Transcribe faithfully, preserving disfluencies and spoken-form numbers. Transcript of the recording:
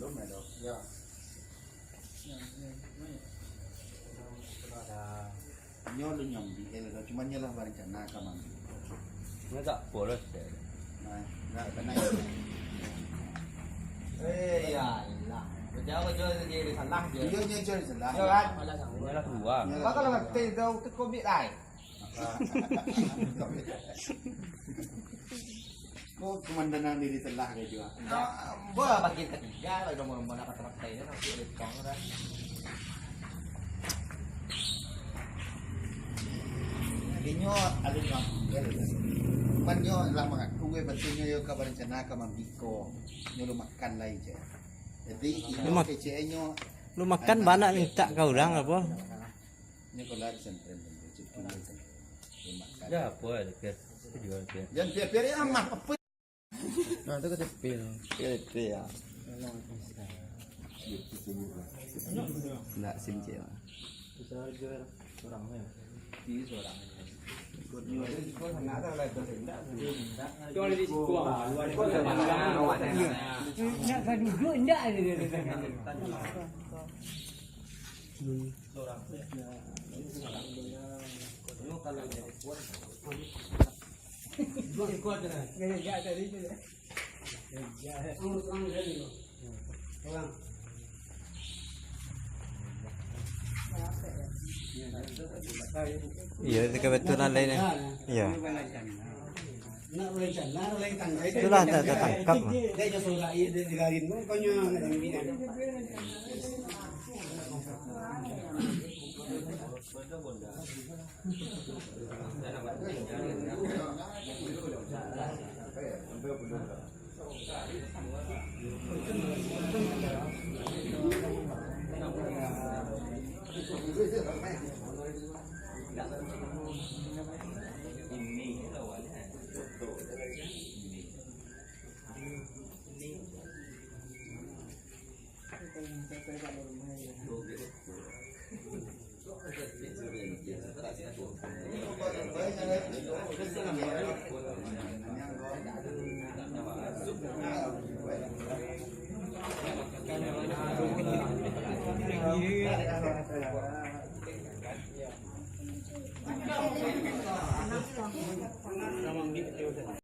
Belum ado. Ya. Nyo alun nyambi, eh, lah, cuma nyo lah barencana ka maambiak. Nyo tak polos, deh. Nah, nah, kena. Eh, ya Allah. Bajalan, bajalan, jadi salah je. Iyo, nyo jadi salah. Yo kan? Nyo lah dua. Mako lah, teh, dah, tu kobik lai. Ko komandan nan diri telah ka jua. Bah, bagian katiga lah, udah mau, mau nak kata-kata ini, nanti ada tong dah. Inyo alun mangkir. Cuman nyo lah mangaku, eh, batua nyo yo ka barencana ka mambiko. Nyo lu makan lai je. Jadi, inyo Lu mak-, kecek nyo lu makan anak banyak kecek mintak ka urang apo? Ini kalau ada sentren, sentren, sentren. Dia makan. Ya, apa ada, Pir? Itu juga, Pir. Jangan Pir-Pir ya, mah, apa? Nah, itu kata Pir. Pir, Pir, ya. Enggak, sim, cek, lah. Bisa aja orang, ya. Iya, seorang. Cuma di situ, ah, luar biasa. Nak ka duduk, ndak ada, dia, dia, dia. Iya, itu kebetulan lain, ya. Iya. Itulah tak tertangkap.